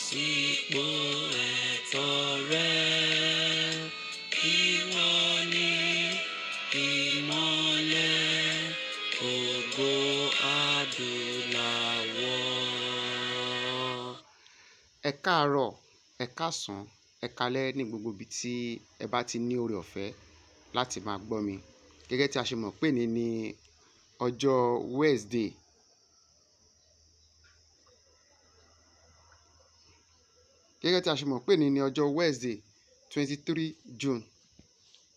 Sípò ẹ̀tọ́ rẹ. Ìwọ ni ìmọ́lẹ̀ ògo adúláwọ̀. Ẹ káàárọ̀, ẹ káàsán, ẹ káalẹ́ ní gbogbo ibi tí ẹ bá ti ní oore ọ̀fẹ́ láti máa gbọ́ mi. Gẹ́gẹ́ tí a ṣe mọ̀ pé òní ní ọjọ́ Wednesday. Gẹ́gẹ́ tí a ṣe mọ̀ pé òní ní ọjọ́ Wednesday, 23 June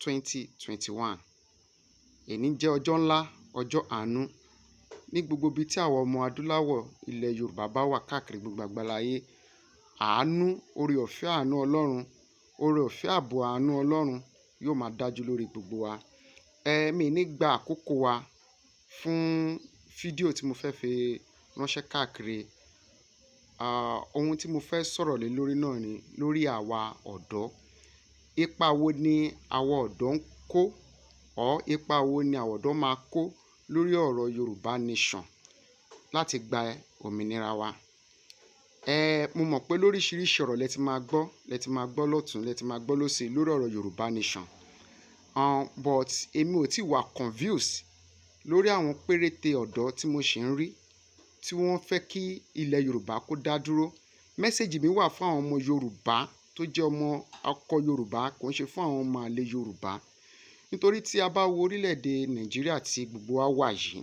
2021. Èní jẹ́ ọjọ́ ńlá, ọjọ́ àánú. Ní gbogbo ibi tí àwọn ọmọ adúláwọ̀ ilẹ̀ Yorùbá bá wà káàkiri gbogbo àgbáláyé, àánú, oore ọ̀fẹ́ àánú Ọlọ́run, oore ọ̀fẹ́ ààbò àánú Ọlọ́run yóò máa dájú lórí gbogbo wa. Mi ní gba àkókò wa fún fídíò tí mo fẹ́ fi ránṣẹ́ káàkiri. Ohun tí mo fẹ́ sọ̀rọ̀ lé lórí náà ni lórí àwa ọ̀dọ́. Ipa wo ni àwa ọ̀dọ́ ń kó? Or ipa wo ni àwa ọ̀dọ́ máa kó lórí ọ̀rọ̀ Yorùbá Nation láti gba òmìnira wa? Mo mọ̀ pé lóríṣiríṣi ọ̀rọ̀ lẹ ti máa gbọ́, lẹ ti máa gbọ́ lọ́tùn, lẹ ti máa gbọ́ lósì lórí ọ̀rọ̀ Yorùbá Nation. But èmi ò tí wà confused lórí àwọn péréte ọ̀dọ́ tí mo ṣì ń rí tí wọ́n fẹ́ kí ilẹ̀ Yorùbá kó dá dúró. Message mi wà fún àwọn ọmọ Yorùbá tó jẹ́ ọmọ akọ Yorùbá, kò ń ṣe fún àwọn ọmọ àlè Yorùbá. Nítorí tí a bá wo orílẹ̀-èdè Nàìjíríà tí gbogbo wa wà yìí,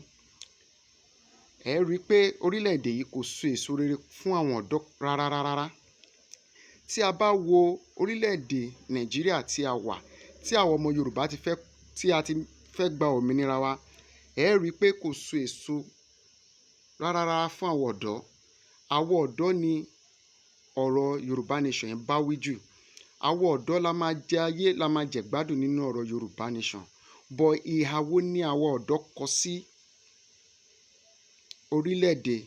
ẹ rí i pé orílẹ̀-èdè yìí kò so èso rere fún àwọn ọ̀dọ́ rárá. Tí a bá wo orílẹ̀-èdè Nàìjíríà tí a wà, tí àwọn ọmọ Yorùbá ti fẹ́, tí a ti fẹ́ gba òmìnira wa, ẹ rí i pé kò so èso rárá fún àwọn ọ̀dọ́. Àwọn ọ̀dọ́ ni ọ̀rọ̀ Yorùbá Nation yẹn bá wí jù. Àwọn ọ̀dọ́ la máa jẹ ayé, la máa jẹ gbádùn nínú ọ̀rọ̀ Yorùbá Nation. But ìhà wo ni àwọn ọ̀dọ́ kọ sí orílẹ̀-èdè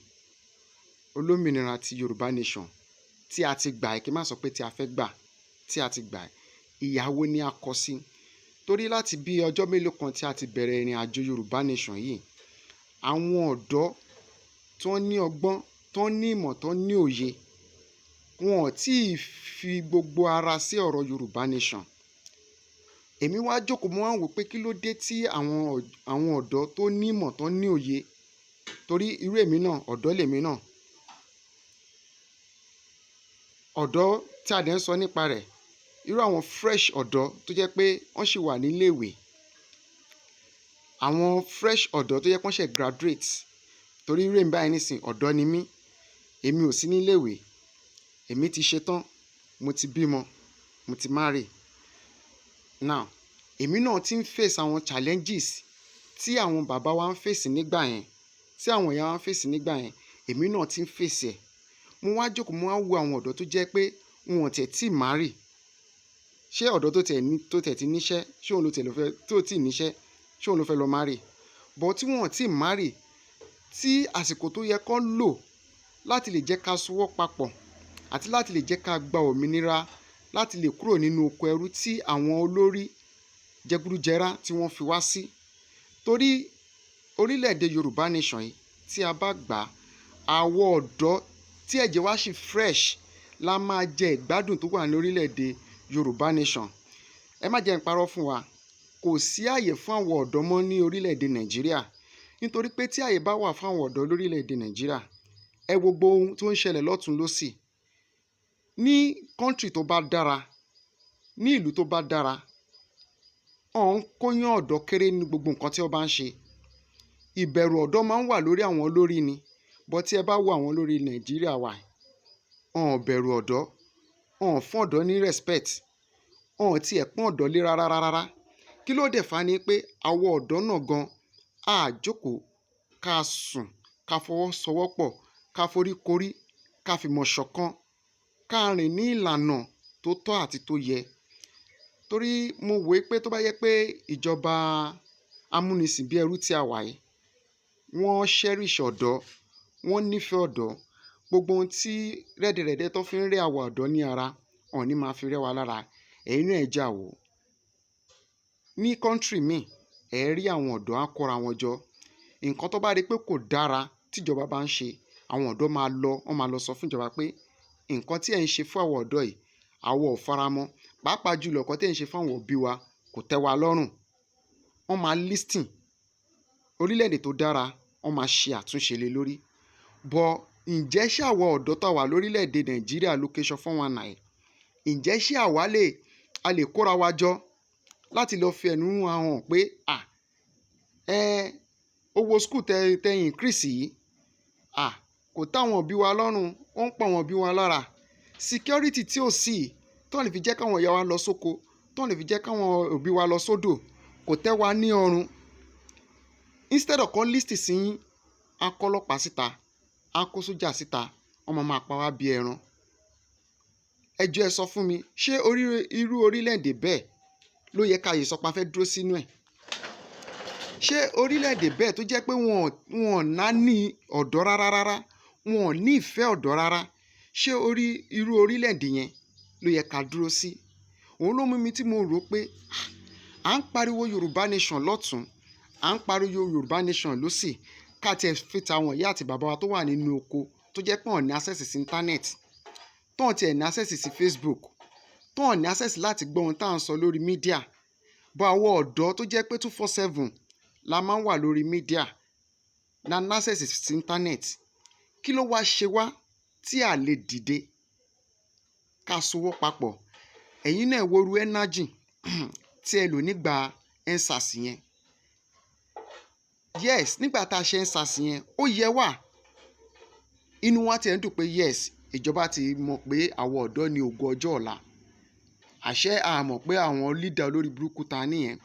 olómìnira ti Yorùbá Nation tí a ti gbà? Kí n má sọ pé tí a fẹ́ gbà, tí a ti gbà. Ìhà wo ni a kọ sí? Torí láti bí ọjọ́ mélòó kan tí a ti bẹ̀rẹ̀ ìrìn àjò Yorùbá Nation yìí, àwọn ọ̀dọ́ tó ní ọgbọ́n, tó ní ìmọ̀, tó ní òye, wọn ò tí ì fi gbogbo ara sí ọ̀rọ̀ Yorùbá Nation. Èmi wá jókòó, mo wá ń wò pé kí ló dé tí àwọn ọ̀dọ́ tó ní ìmọ̀, tó ní òye, torí irú èmi náà, ọ̀dọ́ lèmi náà. Ọ̀dọ́ tí a dẹ̀ ń sọ nípa rẹ̀, irú àwọn fresh ọ̀dọ́ tó jẹ́ pé wọ́n sì wà nílé ìwé. Àwọn fresh ọ̀dọ́ tó jẹ́ pé wọ́n ṣẹ̀ graduate. Torí irú èmi báyìí nísìnyí, ọ̀dọ́ ni mí. Èmi ò sí nílé ìwé. Èmi ti ṣetán, mo ti bímọ, mo ti marry. Now, èmi náà ti ń face àwọn challenges tí àwọn bàbá wa ń face nígbà yẹn, tí àwọn ìyá wa ń face nígbà yẹn, èmi náà ti ń face ẹ̀. Mo wá jókòó, mo wá wo àwọn ọ̀dọ́ tó jẹ́ pé wọn ò tẹ̀ tí marry. Ṣé ọ̀dọ́ tó tẹ̀ ní, tó tẹ̀ ti níṣẹ́, ṣé òun ló tẹ̀ ló fẹ́, tó tí níṣẹ́, ṣé òun ló fẹ́ lọ marry? But tí wọ́n ò tí marry, tí àsìkò tó yẹ kó lò láti lè jẹ́ ká sowọ́ papọ̀ àti láti lè jẹ́ ká gba òmìnira, láti lè kúrò nínú oko ẹrú tí àwọn olórí jẹgúdújẹrá tí wọ́n fi wá sí. Torí orílẹ̀-èdè Yorùbá Nation yìí tí a bá gbà, àwọn ọ̀dọ́ tí ẹ̀jẹ̀ wa sì fresh la máa jẹ ìgbádùn tó wà ní orílẹ̀-èdè Yorùbá Nation. Ẹ má jẹ́ n parọ́ fún wa, kò sí ààyè fún àwọn ọ̀dọ́ mọ́ ní orílẹ̀-èdè Nàìjíríà. Nítorí pé tí ààyè bá wà fún àwọn ọ̀dọ́ lórílẹ̀-èdè Nàìjíríà, ẹ wo gbogbo ohun tó ń ṣẹlẹ̀ lọ́tùn lósì. Ní country tó bá dára, ní ìlú tó bá dára, wọ́n ń kóyán ọ̀dọ́ kéré ní gbogbo nǹkan tí wọ́n bá ń ṣe. Ìbẹ̀rù ọ̀dọ́ máa ń wà lórí àwọn olórí ni. But tí ẹ bá wo àwọn olórí Nàìjíríà wa, wọn ò bẹ̀rù ọ̀dọ́, wọn ò fún ọ̀dọ́ ní respect, wọn ò tí ẹ̀ pọ́n ọ̀dọ́ lé rárá. Kí ló dẹ̀ fà ní pé àwọn ọ̀dọ́ náà gan á jókòó, ká sùn, ká fọwọ́sowọ́pọ̀, ká foríkorí, ká fìmọ̀ ṣọ̀kan, ká rìn ní ìlànà tó tọ́ àti tó yẹ. Torí mo wò pé tó bá yẹ pé ìjọba amúnisìn bí ẹrú tí a wà yìí, wọ́n cherish ọ̀dọ́, wọ́n nífẹ̀ẹ́ ọ̀dọ́, gbogbo ohun tí rẹ́dẹ̀rẹ́dẹ́ tó fi ń rẹ́ àwa ọ̀dọ́ ní ara, wọ́n ò ní máa fi rẹ́ wa lára. Ẹ̀yin náà ẹ jẹ́ á wò. Ní country mi, ẹ rí àwọn ọ̀dọ́ á kóra wọn jọ. Nǹkan tó bá rí pé kò dára tí ìjọba bá ń ṣe, àwọn ọ̀dọ́ máa lọ, wọ́n máa lọ sọ fún ìjọba pé Nǹkan tí ẹ̀ ń ṣe fún àwọn ọ̀dọ́ yìí, àwa ò faramọ́. Pàápàá jùlọ, nǹkan tí ẹ̀ ń ṣe fún àwọn òbí wa kò tẹ́ wa lọ́rùn. Wọ́n máa listen. Orílẹ̀-èdè tó dára, wọ́n máa ṣe àtúnṣe lé lórí. But ǹjẹ́ ṣé àwa ọ̀dọ́ tá wà lórílẹ̀-èdè Nàìjíríà, location 419, ǹjẹ́ ṣé àwa lè a lè kóra wa jọ láti lọ fi ẹ̀hónú wa hàn pé, à ẹ owó school tẹ tẹ increase yìí, à kò tẹ́ àwọn òbí wa lọ́rùn, ó ń pa àwọn òbí wa lára? Security tí ò sí, tó lè fi jẹ́ káwọn ìyá wa lọ sóko, tó lè fi jẹ́ káwọn òbí wa lọ sódò, kò tẹ́ wa ní ọrùn. Instead of kán listen sí yín, á kó ọlọ́pàá síta, á kó sójà síta, wọ́n máa máa pa wá bí ẹran. Ẹ jọ̀ọ́, ẹ sọ fún mi, ṣé orí irú orílẹ̀-èdè bẹ́ẹ̀ ló yẹ ká yìí sọ pé a fẹ́ dúró sínú ẹ̀? Ṣé orílẹ̀-èdè bẹ́ẹ̀ tó jẹ́ pé wọn ò náání ọ̀dọ́ rárá rárá, wọn ò ní ìfẹ́ ọ̀dọ́ rárá, ṣé orí irú orílẹ̀-èdè yẹn ló yẹ ká dúró sí? Òun ló mú mi tí mo rò pé à ń pariwo Yorùbá Nation lọ́tùn, à ń pariwo Yorùbá Nation lósì. Ká tiẹ̀ fi tàwọn ìyá àti bàbá wa tó wà nínú oko, tó jẹ́ pé wọ́n ní access sí internet, tó wọ́n tiẹ̀ ní access sí Facebook, tó wọ́n ní access láti gbọ́ ohun tá à ń sọ lórí media. Bọ́ àwọn ọ̀dọ́ tó jẹ́ pé 247 la máa ń wà lórí media, la ní access sí internet, kí ló wá ṣe wá tí a lè dìde ká sowọ́ papọ̀? Ẹ̀yin náà wo irú energy tí ẹ lò nígbà EndSARS yẹn. Yes, nígbà tá a ṣe EndSARS yẹn, ó yẹ wá, inú wa tiẹ̀ ń dùn pé yes, ìjọba ti mọ̀ pé àwọn ọ̀dọ́ ní ògo ọjọ́ ọ̀la. Àṣé a mọ̀ pé àwọn leader olórí burúkú ta nìyẹn,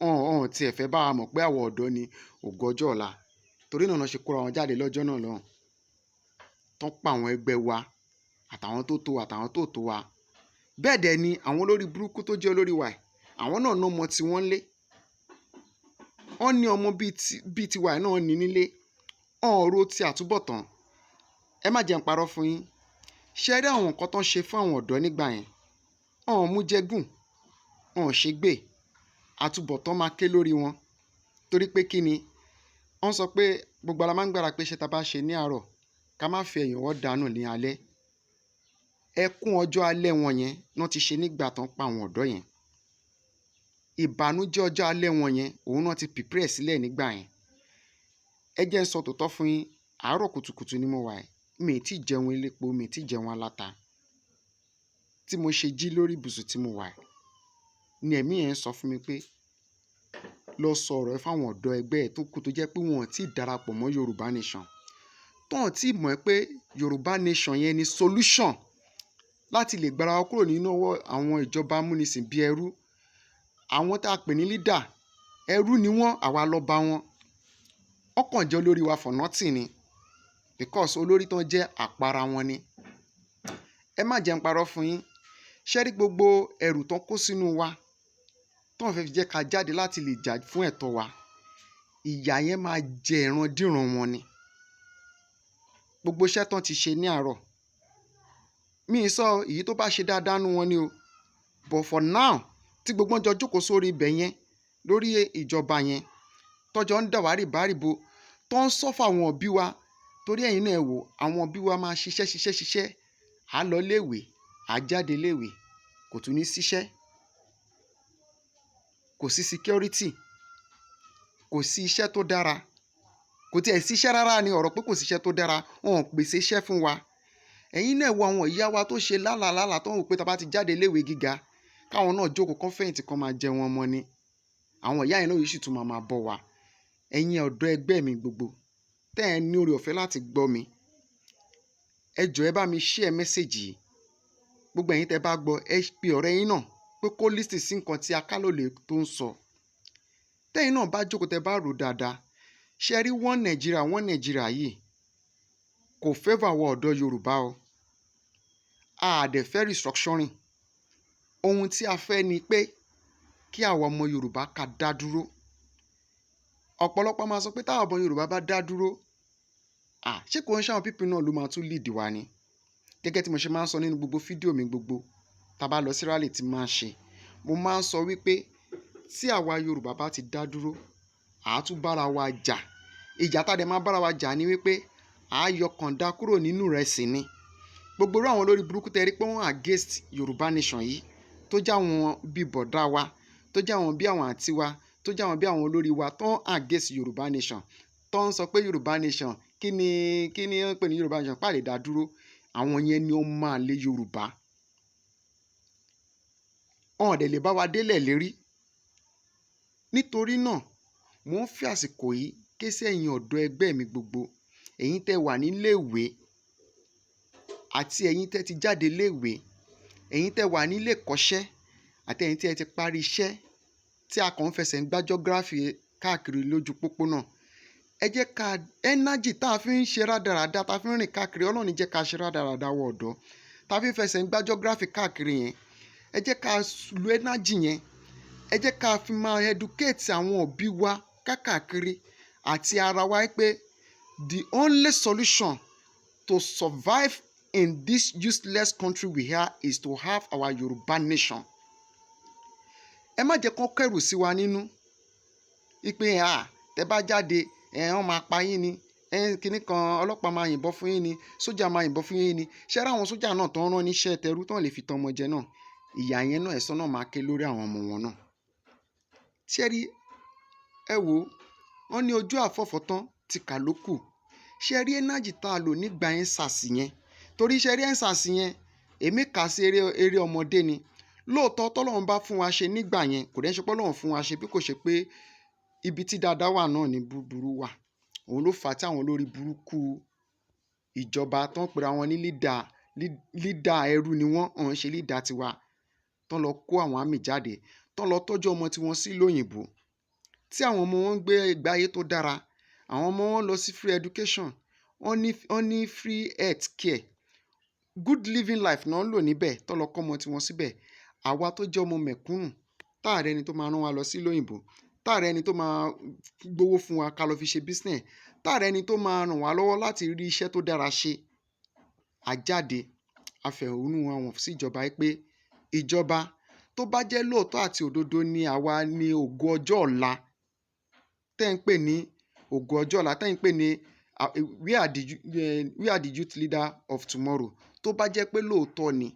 ọ̀n tiẹ̀ fẹ́ bá wa mọ̀ pé àwọn ọ̀dọ́ ní ògo ọjọ́ ọ̀la. Torí náà ṣe kóra wọn jáde lọ́jọ́ náà lọ́hùn, tán pa àwọn ẹgbẹ́ wa àtàwọn tó tó àtàwọn tó tó wa. Bẹ́ẹ̀ dẹ̀ ni àwọn olórí burúkú tó jẹ́ olórí wa yìí, àwọn náà ná ọmọ tí wọ́n lé. Wọ́n ní ọmọ bíi tiwa yìí náà ní nílé. Wọ́n ro ti àtúbọ̀tán. Ẹ má jẹ́ n parọ́ fún yín. Ṣé ẹ rí àwọn nǹkan tó ń ṣe fún àwọn ọ̀dọ́ nígbà yẹn? Wọn ò mú jẹgùn, wọn ò ṣe gbé. Àtúbọ̀tán máa ké lórí wọn. Torí pé kí ni? Wọ́n sọ pé gbogbo wa la máa ń gbàdúrà pé iṣẹ́ ta bá ṣe ní àárọ̀, ká má fi ẹ̀yìn ọwọ́ dànù ní alẹ́. Ẹkún ọjọ́ alẹ́ wọn yẹn náà ti ṣe nígbà tó ń pa àwọn ọ̀dọ́ yẹn. Ìbànújẹ́ ọjọ́ alẹ́ wọn yẹn, òun náà ti prepare sílẹ̀ nígbà yẹn. Ẹ jẹ́ n sọ tòótọ́ fún yín, àárọ̀ kùtùkùtù ni mo wà yìí. Mi ì tí jẹun elépo, mi ì tí jẹun aláta. Tí mo ṣe jí lórí ibùsùn tí mo wà yìí, ni ẹ̀mí yẹn ń sọ fún mi pé lọ sọ ọ̀rọ̀ ẹ fáwọn ọ̀dọ́ ẹgbẹ́ ẹ tó kù, tó jẹ́ pé wọn ò tí ì darapọ̀ mọ́ Yorùbá Nation, tó wọn tí ì mọ̀ pé Yorùbá Nation yẹn ni solution láti lè gbára wa kúrò nínú ọwọ́ àwọn ìjọba amúnisìn bí ẹrú. Àwọn tá a pè ní leader, ẹrú ni wọ́n, àwa lọ bá wọn. Wọ́n kàn jẹ́ olórí wa for nothing ni, because olórí tán jẹ́, àpárá wọn ni. Ẹ má jẹ́ n parọ́ fún yín. Ṣé rí gbogbo ẹrù tán kó sínú wa, tán fẹ́ fi jẹ́ ká jáde láti lè jà fún ẹ̀tọ́ wa, ìyà yẹn máa jẹ ìrandíran wọn ni. Gbogbo iṣẹ́ tán ti ṣe ní àárọ̀, mi ì sọ èyí tó bá ṣe dáadáa nú wọn ni o, but for now, tí gbogbo wọn jọ jókòó sórí ibẹ̀ yẹn, lórí ìjọba yẹn, tọ́jọ́ ń dàwárí bárìbo, tó ń suffer àwọn òbí wa. Torí ẹ̀yin náà ẹ wò, àwọn òbí wa máa ṣiṣẹ́ ṣiṣẹ́ ṣiṣẹ́, à lọ léèwé, à jáde léèwé, kò tún ní síṣẹ́, kò sí security, kò sí iṣẹ́ tó dára, kò tiẹ̀ síṣẹ́ rárá ni. Ọ̀rọ̀ pé kò síṣẹ́ tó dára, wọn ò pèsè iṣẹ́ fún wa. Ẹ̀yin náà wo àwọn ìyá wa tó ṣe lálàálàá, tó ń wò pé tá a bá ti jáde léèwé gíga, káwọn náà jókòó, kán fẹ̀yìntì, kán máa jẹun ọmọ ni. Àwọn ìyá yẹn náà yìí sì tún máa máa bọ́ wa. Ẹ̀yin ọ̀dọ́ ẹgbẹ́ mi gbogbo tẹ́ ẹ ní oore ọ̀fẹ́ láti gbọ́ mi, ẹ jọ̀ọ́, ẹ bá mi share message yìí. Gbogbo ẹ̀yin tẹ́ bá gbọ́, ẹ pe ọ̀rẹ́ yín náà pé kó listen sí nǹkan tí Akálòlè tó ń sọ. Tẹ́yin náà bá jókòó, tẹ́ bá rò dáadáa, ṣé ẹ rí one Nigeria, one Nigeria yìí kò favour àwọn ọ̀dọ́ Yorùbá o. A dẹ̀ fẹ́ restructuring. Ohun tí a fẹ́ ni pé kí àwa ọmọ Yorùbá ká dá dúró. Ọ̀pọ̀lọpọ̀ máa sọ pé táwọn ọmọ Yorùbá bá dá dúró, à ṣé kò ń ṣe àwọn people náà ló máa tún lead wa ni? Gẹ́gẹ́ tí mo ṣe máa ń sọ nínú gbogbo fídíò mi gbogbo, tá a bá lọ sí rally tí máa ń ṣe, mo máa ń sọ wípé tí àwa Yorùbá bá ti dá dúró, à á tún bára wa jà. Ìjà tá a dẹ̀ máa bára wa jà ni wípé à á yọ kànda kúrò nínú ìrẹsì ni. Gbogbo irú àwọn olórí burúkú tẹ́ rí pé wọ́n against Yorùbá nation yìí, tó jẹ́ àwọn bíi bọ̀dá wa, tó jẹ́ àwọn bí àwọn àǹtí wa, tó jẹ́ àwọn bí àwọn olórí wa tó ń against Yorùbá nation, tó ń sọ pé Yorùbá nation, kí ni wọ́n ń pè ní Yorùbá nation, pàlè dá dúró, àwọn yẹn ni ó máa lé Yorùbá. Wọn ò dẹ̀ lè bá wa délẹ̀ lérí. Nítorí náà, mò ń fi àsìkò yìí ké sí ẹ̀yin ọ̀dọ́ ẹgbẹ́ mi gbogbo, ẹ̀yin tẹ́ wà níléèwé àti ẹ̀yin tẹ́ ti jáde léèwé, ẹ̀yin tẹ́ wà nílé ìkọ́ṣẹ́ àti ẹ̀yin tí ẹ ti parí iṣẹ́ tí a kàn ń fẹsẹ̀ ń gbá geography káàkiri lójú pópónà. Ẹ jẹ́ ká energy tá a fi ń ṣe rádaràda, tá a fi ń rìn káàkiri, Ọlọ́run ní jẹ́ ká ṣe rádaràda wọ ọ̀dọ́, tá a fi ń fẹsẹ̀ ń gbá geography káàkiri yẹn, ẹ jẹ́ ká lo energy yẹn, ẹ jẹ́ ká fi máa educate àwọn òbí wa káàkiri àti ara wa pé the only solution to survive in this useless country we are is to have our Yoruba nation. Ẹ má jẹ́ kó kẹ́rù sí wa nínú ipe à tẹ́ bá jáde, ẹ wọ́n máa pa yín ni, ẹ kinní kan, ọlọ́pàá máa yìnbọn fún yín ni, sójà máa yìnbọn fún yín ni. Ṣé ra àwọn sójà náà tó ń rán níṣẹ́ tẹrú tán lè fi tán ọmọ jẹ náà, ìyà yẹn náà, ẹ̀san náà máa ké lórí àwọn ọmọ wọn náà. Ṣé rí, ẹ wò ó, wọ́n ní ojú àfọ̀fọ́ tán ti kà ló kù. Ṣé rí energy tá a lò nígbà EndSARS yẹn? Torí ṣé rí EndSARS yẹn, èmi kà sí eré, eré ọmọdé ni. Lóòótọ́, tọ́lọ́run bá fún wa ṣe nígbà yẹn, kò dẹ́ ṣe pé Ọlọ́run fún wa ṣe, bí kò ṣe pé ibi tí dáadáa wà náà ni búburú wà. Òun ló fà á tí àwọn olórí burúkú ìjọba tó ń pera wọn ní leader, leader ẹrú ni wọ́n, ọ̀hún ṣe leader tiwa, tán lọ kó àwọn army jáde, tán lọ tọ́jú ọmọ tiwọn sí lóyìnbó, tí àwọn ọmọ wọn ń gbé ìgbé ayé tó dára, àwọn ọmọ wọn lọ sí free education, wọ́n ní free health care, good living life náà ń lò níbẹ̀, tán lọ kọ́ ọmọ tiwọn síbẹ̀. Àwa tó jẹ́ ọmọ mẹ̀kúnnù, tá à rẹ́ni tó máa rán wa lọ sí lóyìnbó, tá à rẹ́ni tó máa gbowó fún wa ká lọ fi ṣe business, tá à rẹ́ni tó máa ràn wá lọ́wọ́ láti rí iṣẹ́ tó dára ṣe, a jáde, a fẹ̀hónú wa hàn sí ìjọba pé ìjọba, tó bá jẹ́ lóòótọ́ àti òdodo ni àwa ní ògo ọjọ́ ọ̀la tẹ́ ń pè ní ògo ọjọ́ ọ̀la, tẹ́ ń pè ní we are the youth leader of tomorrow, tó bá jẹ́ pé lóòótọ́ ni,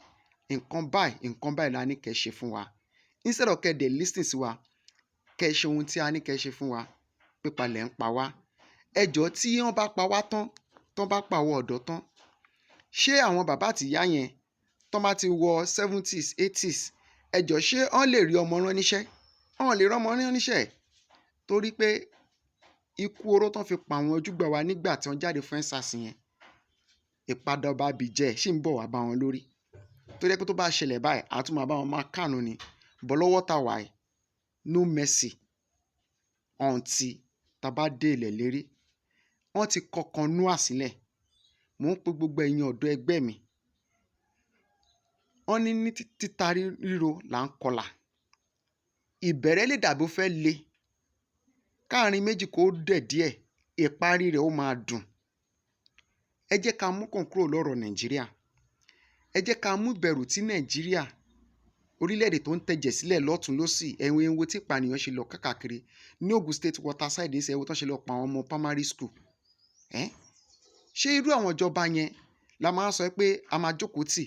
nǹkan báyìí, nǹkan báyìí la ní kẹ́ ṣe fún wa. Instead of kẹ́ dẹ̀ listen sí wa, kẹ́ ṣe ohun tí a ní kẹ́ ṣe fún wa, pípa lẹ̀ ń pa wá. Ẹ jọ̀ọ́, tí wọ́n bá pa wá tán, tán bá pa àwọn ọ̀dọ́ tán, ṣé àwọn bàbá àti ìyá yẹn tán bá ti wọ 70s, 80s, ẹ jọ̀ọ́, ṣé wọ́n lè rí ọmọ rán níṣẹ́? Wọ́n lè rán ọmọ rán níṣẹ́, torí pé ikú oró tán fi pa àwọn ojúgbà wa nígbà tí wọ́n jáde fún EndSARS yẹn, ìpadàbọ̀ abìjẹ́ ṣì ń bọ̀ wá bá wọn lórí. Tó jẹ́ pé tó bá ṣẹlẹ̀ báyìí, a tún máa bá wọn máa káàánú ni. But lọ́wọ́ tá wà yìí, no mercy until tá bá dé ilẹ̀ lérí. Wọ́n ti kọkàn Noah sílẹ̀. Mò ń pe gbogbo ẹ̀yin ọ̀dọ́ ẹgbẹ́ mi. Wọ́n ní títa ríro là ń kọlà. Ìbẹ̀rẹ̀ lè dàbí ó fẹ́ le, káàrin méjì kó dẹ̀ díẹ̀, ìparí rẹ̀ ó máa dùn. Ẹ jẹ́ ká mú kàn kúrò lọ́rọ̀ Nàìjíríà. Ẹ jẹ́ ká mú ìbẹ̀rù tí Nàìjíríà, orílẹ̀-èdè tó ń tẹ̀jẹ̀ sílẹ̀ lọ́tùn lósì. Ẹ̀wọ̀n ewo tí ìpànìyàn ṣe lọ káàkiri ní Ogun State Waterside ní ẹ̀wọ̀n tó ṣe lọ pa àwọn ọmọ primary school. Ẹ́ ṣé irú àwọn ìjọba yẹn la máa sọ pé a máa jókòó tì?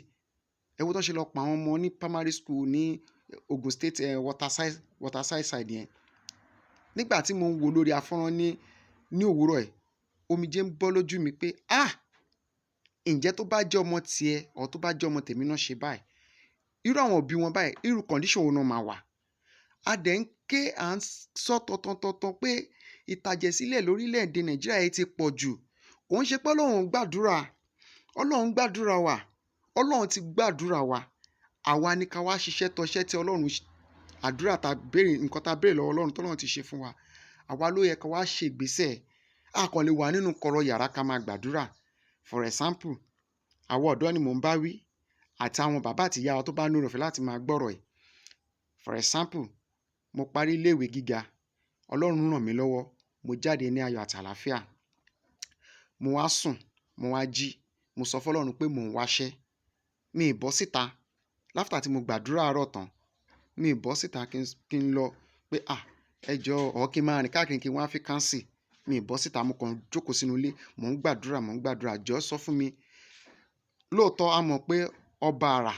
Ẹ̀wọ̀n tó ṣe lọ pa àwọn ọmọ ní primary school ní Ogun State Waterside side yẹn. Nígbà tí mo ń wo lórí afọ́nrán ní òwúrọ̀ ẹ̀, omijé ń bọ́ lójú mi pé, ah, ǹjẹ́ tó bá jẹ́ ọmọ tiẹ̀ or tó bá jẹ́ ọmọ tèmi náà ṣe báyìí, irú àwọn òbí wọn báyìí, irú condition wo náà máa wà? A dẹ̀ ń ké, à ń sọ tọ̀tọ̀tọ̀tọ̀ pé ìtàjẹ̀sílẹ̀ lórílẹ̀‐èdè Nàìjíríà yìí ti pọ̀ jù. Kò ń ṣe pé Ọlọ́run gbàdúrà, Ọlọ́run gbàdúrà wa, Ọlọ́run ti gbàdúrà wa. Àwa ni ká wá ṣiṣẹ́ tọṣẹ́ tí Ọlọ́run, àdúrà ta béèrè, nǹkan ta béèrè lọ́wọ́ Ọlọ́run tọ́lọ́run ti ṣe fún wa. Àwa ló yẹ ká wá ṣe ìgbésẹ̀. A kàn lè wà nínú kọ̀rọ̀ yàrá ká máa gbàdúrà. For example, àwa ọ̀dọ́ ni mò ń bá wí àti àwọn bàbá àti ìyá wa tó bá ní oore ọ̀fẹ́ láti máa gbọ́rọ̀ yìí. For example, mo parí ilé ìwé gíga, Ọlọ́run ràn mí lọ́wọ́, mo jáde ní ayọ̀ àti àlàáfíà. Mo wá sùn, mo wá jí, mo sọ fún Ọlọ́run pé mò ń wáṣẹ́. Mi ì bọ́ síta. After tí mo gbàdúrà àárọ̀ tán, mi ì bọ́ síta kí n lọ pé, à, ẹ jọ̀ọ́, or kí n máa rìn káàkiri kí n wá vacancy. Mi ì bọ́ síta, mo kàn jókòó sínú ilé, mò ń gbàdúrà, mò ń gbàdúrà. Jọ̀ọ́, sọ fún mi. Lóòótọ́, a mọ̀ pé ọba àrà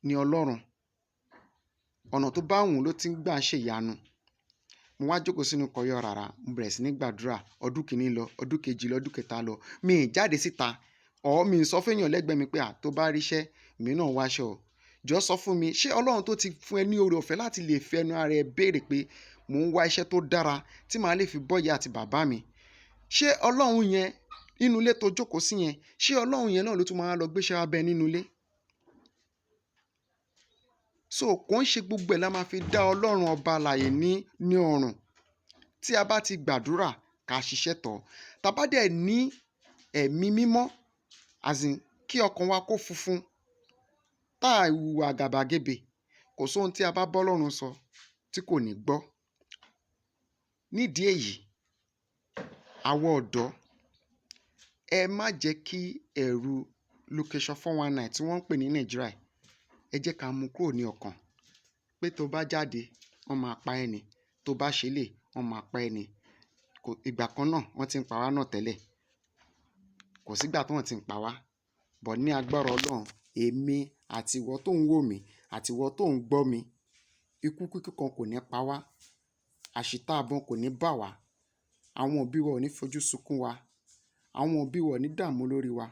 ni Ọlọ́run. Ọ̀nà tó bá wù ú ló ti ń gbà ṣe ìyanu. Mo wá jókòó sínú kọ̀yọ́ rárá, mo bẹ̀rẹ̀ sí ní gbàdúrà. Ọdún kìíní lọ, ọdún kejì lọ, ọdún kẹta lọ. Mi ì jáde síta. Ọ̀ mi sọ fún èèyàn lẹ́gbẹ̀ẹ́ mi pé, à tó bá ríṣẹ́, èmi náà wáṣọ. Jọ sọ fún mi, ṣé Ọlọ́run tó ti fún ẹ ní oore ọ̀fẹ́ láti lè fi ẹnu ara ẹ béèrè pé mò ń wá iṣẹ́ tó dára tí màá lè fi bọ́ ìyá àti bàbá mi? Ṣé Ọlọ́run yẹn nínú ilé tó jókòó sí yẹn, ṣé Ọlọ́run yẹn náà ló tún máa lọ gbéṣẹ́ wá bẹ nínú ilé? So kò ń ṣe gbogbo ẹ̀ la máa fi dá Ọlọ́run ọba alààyè ní ọrùn. Tí a bá ti gbàdúrà, ká ṣiṣẹ́ tọ̀. Tá bá dẹ̀ ní ẹ̀mí mímọ́, as in kí ọkàn wa kó funfun, tá hùwà àgàbàgebè, kò sí ohun tí a bá bá Ọlọ́run sọ tí kò ní gbọ́. Nídìí èyí, àwa ọ̀dọ́, ẹ má jẹ́ kí ẹ̀rù location 419 tí wọ́n ń pè ní Nàìjíríà yìí, ẹ jẹ́ ká mú kúrò ní ọkàn. Pé tó bá jáde, wọ́n máa pa ẹ́ ni. Tó bá ṣe lè, wọ́n máa pa ẹ́ ni. Kò, ìgbà kan náà wọ́n ti ń pa wá náà tẹ́lẹ̀. Kò sí ìgbà tí wọ́n ti ń pa wá. But ní agbára Ọlọ́run, èmi àti ìwọ tó ń wò mí àti ìwọ tó ń gbọ́ mi, ikú kíkú kan kò ní pa wá. Àṣìta ìbọn kò ní bà wá. Àwọn òbí wa ò ní fojú sunkún wa. Àwọn òbí wa ò ní dààmú lórí wa.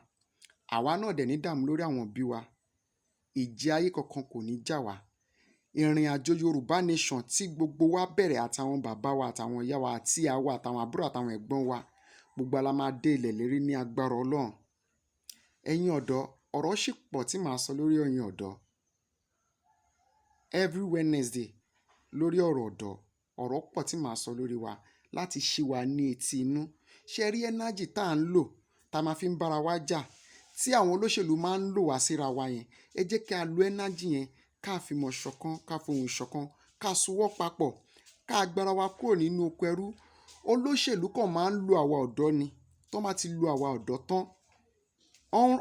Àwa náà dẹ̀ ní dààmú lórí àwọn òbí wa. Ìjì ayé kankan kò ní jà wá. Ìrìn àjò Yorùbá Nation tí gbogbo wa bẹ̀rẹ̀, àtàwọn bàbá wa, àtàwọn ìyá wa, àti àwa, àtàwọn àbúrò, àtàwọn ẹ̀gbọ́n wa, gbogbo wa la máa dé ilẹ̀ ìlérí ní agbára Ọlọ́run. Ẹ̀yin ọ̀dọ́, ọ̀rọ̀ ṣì pọ̀ tí màá sọ lórí ẹ̀yin ọ̀dọ́. Every Wednesday lórí ọ̀rọ̀ ọ̀dọ́, ọ̀rọ̀ pọ̀ tí màá sọ lórí wa láti ṣí wa ní etí inú. Ṣé ẹ rí energy tá ń lò, tá máa fi ń bá ara wa jà, tí àwọn olóṣèlú máa ń lò wá síra wa yẹn? Ẹ jẹ́ kí a lo energy yẹn, ká fi ìmọ̀ ṣọ̀kan, ká fohùn ṣọ̀kan, ká sowọ́ papọ̀, ká gbára wa kúrò nínú oko ẹrú. Olóṣèlú kan máa ń lo àwa ọ̀dọ́ ni. Tí wọ́n bá ti lo àwa ọ̀dọ́ tán,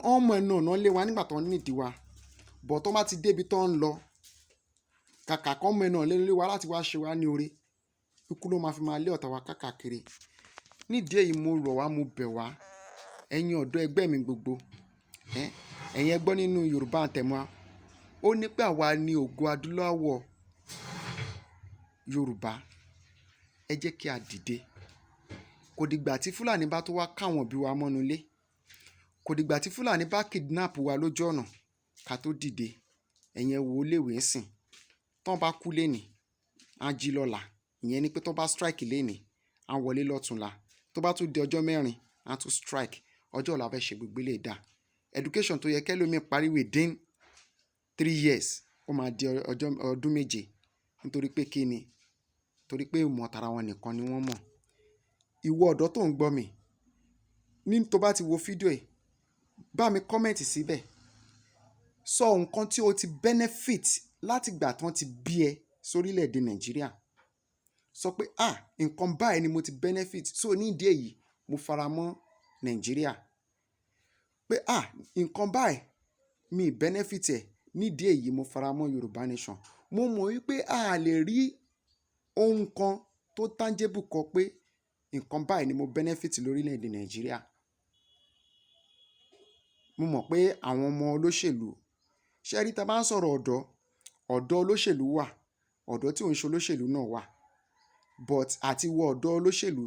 wọ́n mọ ẹnu ọ̀nà lé wa nígbà tó ń need wa. But tí wọ́n bá ti dé ibi tó ń lọ, kàkà kán mọ ẹnu ọ̀nà lé wa láti wá ṣe wá ní oore, ikú ló máa fi máa lé ọ̀tá wa káàkiri. Nídìí èyí, mo rọ̀ wá, mo bẹ̀ wá, ẹ̀yin ọ̀dọ́ ẹgbẹ́ mi gbogbo, ẹ̀yin ẹ gbọ́ nínú Yorùbá anthem wa, ó ní pé àwa ni ògo adúláwọ̀ Yorùbá. Ẹ jẹ́ kí a dìde. Kò dìgbà tí Fúlàní bá tó wá ká àwọn òbí wa mọ́nú ilé. Kò dìgbà tí Fúlàní bá kidnap wa lójú ọ̀nà ká tó dìde. Ẹ̀yin ẹ wo ilé ìwé ńsìn. Tí wọ́n bá kú lénìí, á jí lọ́la. Ìyẹn ni pé tí wọ́n bá strike lénìí, á wọlé lọ́túnla. Tó bá tún di ọjọ́ mẹ́rin, á tún strike. Ọjọ́ wo la fẹ́ ṣe gbogbo eléyìí dà? Education tó yẹ kí ẹlòmíì parí within 3 years, ó máa di ọjọ́ ọdún 7. Nítorí pé kí ni? Torí pé ìmọ̀ tara wọn nìkan ni wọ́n mọ̀. Ìwọ ọ̀dọ́ tó ń gbọ́ mi, ní tó bá ti wo fídíò yìí, bá mi comment síbẹ̀. Sọ nǹkan tí o ti benefit láti ìgbà tí wọ́n ti bí ẹ sórílẹ̀ èdè Nàìjíríà. Sọ pé, "À, nǹkan báyìí ni mo ti benefit, so ní ìdí èyí, mo faramọ́ Nàìjíríà." Pé, "À, nǹkan báyìí mi benefit ẹ̀, nídìí èyí mo faramọ́ Yorùbá Nation." Mo mọ̀ wípé a lè rí ohun kan tó tangible kọ pé nǹkan báyìí ni mo benefit lórílẹ̀ èdè Nàìjíríà. Mo mọ̀ pé àwọn ọmọ olóṣèlú, ṣé ẹ rí tí a bá ń sọ̀rọ̀ ọ̀dọ́, ọ̀dọ́ olóṣèlú wà, ọ̀dọ́ tí ò ń ṣe olóṣèlú náà wà. But àti wọ ọ̀dọ́ olóṣèlú,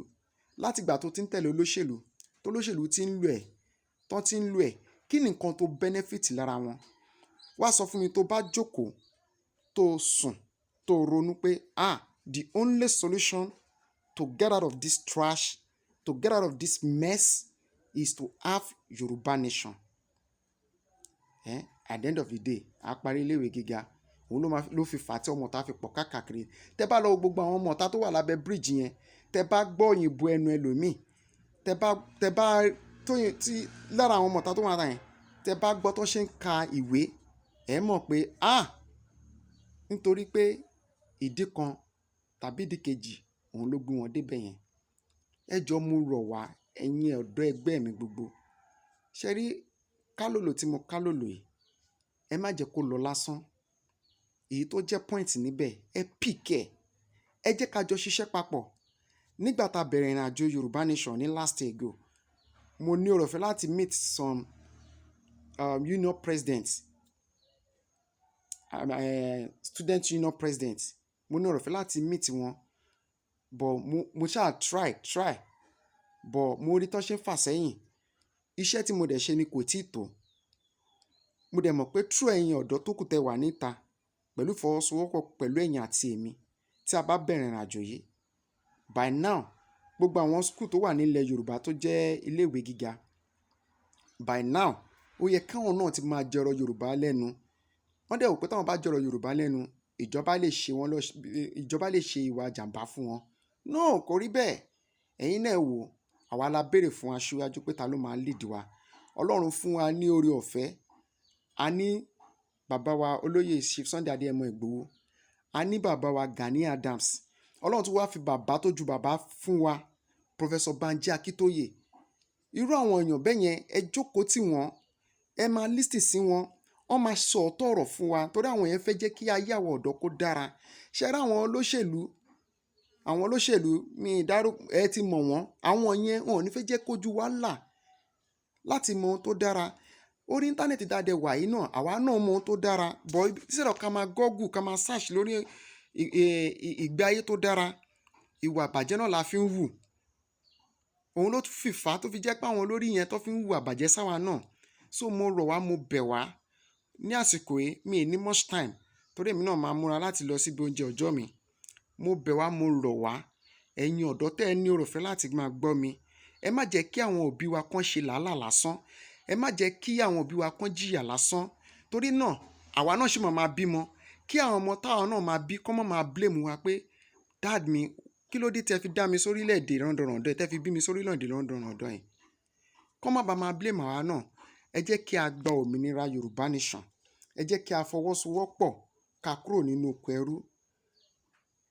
láti ìgbà tó ti ń tẹ̀lé olóṣèlú, tó olóṣèlú tí ń lò ẹ̀, tán tí ń lò ẹ̀, kí ni nǹkan tó benefit lára wọn? Wá sọ fún mi, tó bá jókòó, tó sùn, tó ronú pé, "Ah, the only solution to get out of this trash, to get out of this mess is to have Yoruba Nation." Eh? At the end of the day, a parí ilé ìwé gíga, òun ló máa ló fi fà á tí ọmọ ìta fi pọ̀ káàkiri. Tẹ bá lọ wo gbogbo àwọn ọmọ ìta tó wà lábẹ́ bridge yẹn, tẹ bá gbọ́ òyìnbó ẹnu ẹlòmíì, tẹ bá tóyìn tí lára àwọn ọmọ ìta tó wà lára yẹn, tẹ bá gbọ́ tó ṣe ń ka ìwé, ẹ mọ̀ pé ah, nítorí pé ìdí kan tàbí ìdí kejì òun ló gbé wọn débẹ̀ yẹn. Ẹ jọ, mo rọ̀ wá, ẹ̀yin ọ̀dọ́ ẹgbẹ́ mi gbogbo. Ṣé rí kálòlò tí mo kálòlò yìí? Ẹ má jẹ́ kó lọ lásán. Èyí tó jẹ́ point níbẹ̀, ẹ pick ẹ̀. Ẹ jẹ́ ká jọ ṣiṣẹ́ papọ̀. Nígbà tá a bẹ̀rẹ̀ ìrìnàjò Yorùbá Nation ní last year ago, mo ní oore ọ̀fẹ́ láti meet some union president, student union president. Mo ní oore ọ̀fẹ́ láti meet wọn, but mo ṣáà try try, but mo rí tán ṣe ń fà sẹ́yìn. Iṣẹ́ tí mo dẹ̀ ṣe ni kò tíì tó. Mo dẹ̀ mọ̀ pé through ẹ̀yin ọ̀dọ́ tó kù tẹ wà níta, pẹ̀lú ìfọwọ́sowọ́pọ̀ pẹ̀lú ẹ̀yin àti èmi, tí a bá bẹ̀rẹ̀ ìrìnàjò yìí, by now gbogbo àwọn school tó wà nílẹ̀ Yorùbá tó jẹ́ ilé ìwé gíga, by now ó yẹ káwọn náà ti máa jọrọ Yorùbá lẹ́nu. Wọ́n dẹ̀ wò pé táwọn bá jọrọ Yorùbá lẹ́nu, ìjọba lè ṣe wọ́n lọ, ìjọba lè ṣe ìwà jàǹbá fún wọn. No, kò rí bẹ́ẹ̀. Ẹ̀yin náà wò, àwa la béèrè fún aṣíwájú pé ta ló máa lead wa. Ọlọ́run fún wa ní oore ọ̀fẹ́. A ní bàbá wa olóyè Chief Sunday Adéyẹmọ Ìgbòho, a ní bàbá wa Gani Adams. Ọlọ́run tún wá fi bàbá tó ju bàbá fún wa, Professor Banji Akíntóyè. Irú àwọn èèyàn bẹ́ẹ̀ yẹn, ẹ jókòó tì wọ́n, ẹ máa listen sí wọn, wọ́n máa sọ òótọ́ ọ̀rọ̀ fún wa, torí àwọn yẹn fẹ́ jẹ́ kí ayé àwọn ọ̀dọ́ kó dára. Ṣé ẹ rí àwọn olóṣèlú, àwọn olóṣèlú mi ìdárò, ẹ ti mọ̀ wọ́n, àwọn yẹn wọn ò ní fẹ́ jẹ́ kójú wa là láti mọ ohun tó dára. Orí íńtánẹ́ẹ̀tì dáadé wà yìí náà, àwa náà mọ ohun tó dára, but instead of ká máa google, ká máa search lórí ìgbé ayé tó dára, ìwà àbàjẹ́ náà la fi ń wù. Òun ló fi fà á tó fi jẹ́ pé àwọn olórí yẹn tó fi ń hùwà àbàjẹ́ sáwa náà. So mo rọ̀ wá, mo bẹ̀ wá ní àsìkò yìí, mi ì ní much time torí èmi náà máa múra láti lọ síbi oúnjẹ ọjọ́ mi. Mo bẹ̀ wá, mo rọ̀ wá, ẹ̀yin ọ̀dọ́ tẹ́ ẹ ní oore ọ̀fẹ́ láti máa gbọ́ mi, ẹ má jẹ́ kí àwọn òbí wa kán ṣe làálàá lásán, ẹ má jẹ́ kí àwọn òbí wa kán jìyà lásán. Torí náà àwa náà sì máa máa bímọ, kí àwọn ọmọ táwa náà máa bí kán má máa blame wa pé, "Dad mi, kí ló dé tẹ́ fi dá mi sórílẹ̀-èdè rọ̀ndọ̀rọ̀ndọ̀, tẹ́ fi bí mi sórílẹ̀-èdè rọ̀ndọ̀rọ̀ndọ̀ yìí?" Kán má bàa máa blame àwa náà. Ẹ jẹ́ kí a gba òmìnira Yorùbá nation. Ẹ jẹ́ kí a fọwọ́sowọ́pọ̀ ká kúrò nínú oko ẹrú.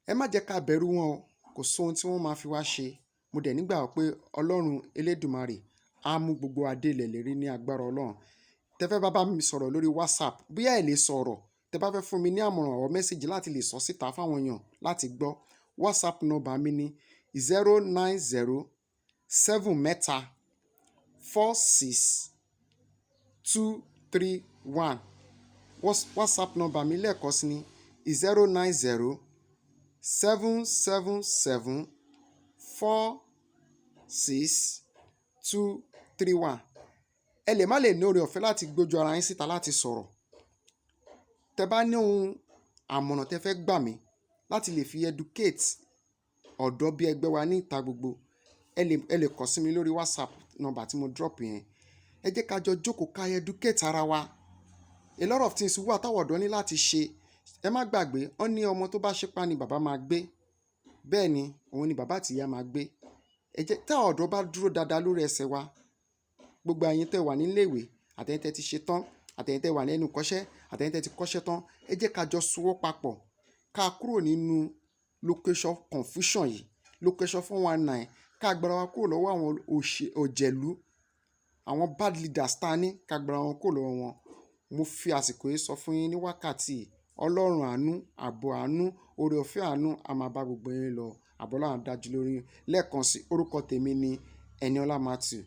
Ẹ má jẹ́ ká bẹ̀rù wọn o, kò sóhun tí wọ́n máa fi wá ṣe. Mo dẹ̀ nígbàgbọ́ pé Ọlọ́run Elédùmarè á mú gbogbo wa dé ilẹ̀ ìlérí ní agbára Ọlọ́run. Tẹ́ fẹ́ bá mi sọ̀rọ̀ lórí WhatsApp, bóyá ẹ lè sọ̀rọ̀, tẹ́ bá fẹ́ fún mi ní àmọ̀ràn or message láti lè sọ síta fáwọn èèyàn láti gbọ́, WhatsApp number mi ní 09073346231. WhatsApp number mi lẹ́ẹ̀kan sí ní 09077746231. Ẹ lè má lè ní oore ọ̀fẹ́ láti gbójú ara yín síta láti sọ̀rọ̀. Tẹ́ bá ní ohun àmọ̀ràn tẹ́ fẹ́ gbà mí láti lè fi educate ọ̀dọ́ bí ẹgbẹ́ wa ní ìta gbogbo, ẹ lè kàn sí mi lórí WhatsApp number tí mo drop yẹn. Ẹ jẹ́ ká jọ jókòó ká educate ara wa. A lot of things wà táwọn ọ̀dọ́ ní láti ṣe. Ẹ má gbàgbé, wọ́n ní ọmọ tó bá ṣípá ni bàbá máa gbé. Bẹ́ẹ̀ ni, òun ni bàbá àti ìyá máa gbé. Ẹ jẹ́ tí àwọn ọ̀dọ́ bá dúró dáadáa lórí ẹsẹ̀ wa, gbogbo ẹ̀yin tẹ́ wà nílé ìwé, àtẹ̀yin tẹ́ ti ṣe tán, àtẹ̀yin tẹ́ wà lẹ́nu ìkọ́ṣẹ́, àtẹ̀yin tẹ́ ti kọ́ṣẹ́ tán, ẹ jẹ́ ká jọ sowọ́ papọ̀ ká kúrò nínú location confusion yìí, location 419, ká gbára wa kúrò lọ́wọ́ àwọn òjẹ̀lú, àwọn bad leaders tá a ní, ká gbára wọn kúrò lọ́wọ́ wọn. Mo fi àsìkò yìí sọ fún yín ní wákàtí yìí, Ọlọ́run àánú, ààbò àánú, oore ọ̀fẹ́ àánú a máa bá gbogbo yín lọ. Ààbò Ọlọ́run á dájú lórí yín. Lẹ́ẹ̀kan sí, orúkọ tèmi ni Ẹniọlá Matthew.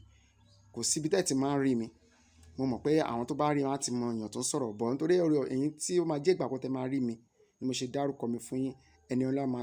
Kò sí ibi tẹ́ ẹ ti máa ń rí mi. Mo mọ̀ pé àwọn tó bá rí wọn á ti mọ èèyàn tó ń sọ̀rọ̀, but nítorí ẹ̀yin tí ó máa jẹ́ ìgbà àkọ́kọ́ tẹ máa rí mi ni mo ṣe dárúkọ mi fún yín, Ẹniọlá Matthew.